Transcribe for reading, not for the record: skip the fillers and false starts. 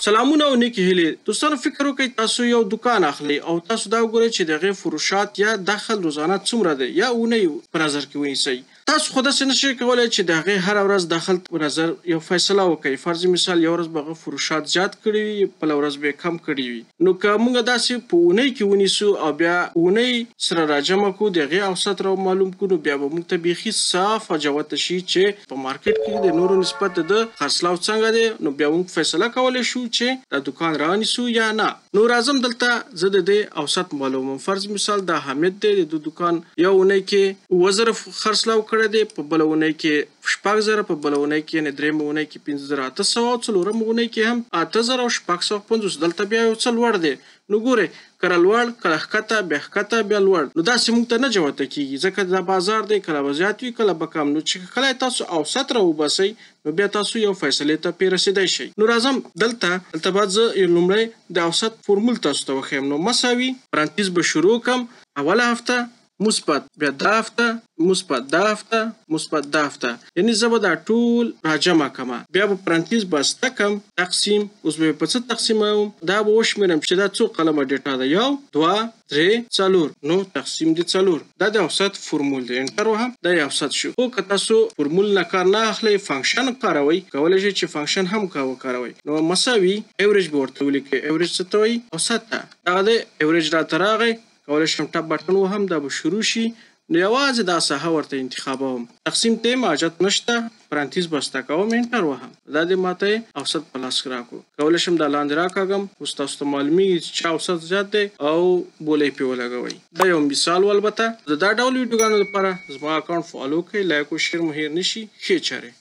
سلامونه او نیکې هیلې دوستانو. فکر وکړئ تاسو یو دکان اخلئ او تاسو دا وګورئ چې د هغې فروشات یا دخل روزانه څومره دی یا اونۍ په نظر کې ونیسئ. تاسو خو داسې نشئ کولی چې د هغې هره ورځ دخل په نظر یو فیصله وکړئ. فرض مثال یو ورځ به هغه فروشات زیات کړي وي، بله ورځ به یې کم کړي وي. نو که موږ داسې په اونۍ کې ونیسو او بیا اونۍ سره راجمع کړو، د هغې اوسط را معلوم کړو، نو بیا به موږ ته بیخي صافه جوته شي چې په مارکیټ کې د نورو نسبت د ده خرڅلاو څنګه دی. نو بیا موږ فیصله کولی شو چې دا دکان رانیسو یا نه. نو راځم دلته زه د دې اوسط معلوموم. فرض مثال دا حامد دی، د ده دکان یو اونۍ کې 7000 خرڅلاو کړی دی، په بله اونۍ کې 6000، په بله اونۍ کې یعنې درېیمه اونۍ کې 5800 او څلورمه اونۍ کې هم 8650. دلته بیا یو څه لوړ دی. نو ګورئ کله لوړ، کله ښکته، بیا ښکته، بیا لوړ. نو داسې موږ ته نه جوته کېږي، ځکه دا بازار دی، کله به زیات وي کله به کم. نو چې کله تاسو اوسط راوباسئ نو بیا تاسو یو فیصلې ته پرې رسېدای شئ. نو راځم دلته به زه یو لومړی د اوسط فورمول تاسو ته وښیم. نو مساوي پرانتیز به شروع کړم، اوله هفته مثبت، بیا دا هفته مثبت، دا هفته مثبت، دا هفته، یعنی زه به دا ټول راجمع کړم، بیا به پرانتیز بسته کړم، تقسیم. اوس به په څه تقسیموم؟ دا به وشمېرم چې دا څو قلمه data ده، 1 2 3 4، نو تقسیم دي 4. دا د اوسط فورمول دی. enter وهم، دا یې اوسط شو. خو که تاسو فورمول نه کار نه اخلئ، function کاروئ، کولی شئ چې function هم وکاروئ. نو مساوي average به ورته ولیکئ. average څه ته وایي؟ اوسط ته. دغه دی average راته راغی، کولی شم tab button وهم، دا به شروع شي. نو یوازې دا ساحه ورته انتخابوم، تقسیم ته یې حاجت نشته، پرانتیز بسته کوم، enter وهم، دا دې ماته یې اوسط په لاس کې راکړو. کولی شم دا لاندې راکاږم، اوس تاسو ته معلومیږي چې چا اوسط زیات دی او بولۍ پرې ولګوئ. دا یو مثال و. البته د دا ډول ویډیوګانو لپاره زما account follow کړئ، like او share مو هېر نه شي. ښې چارې.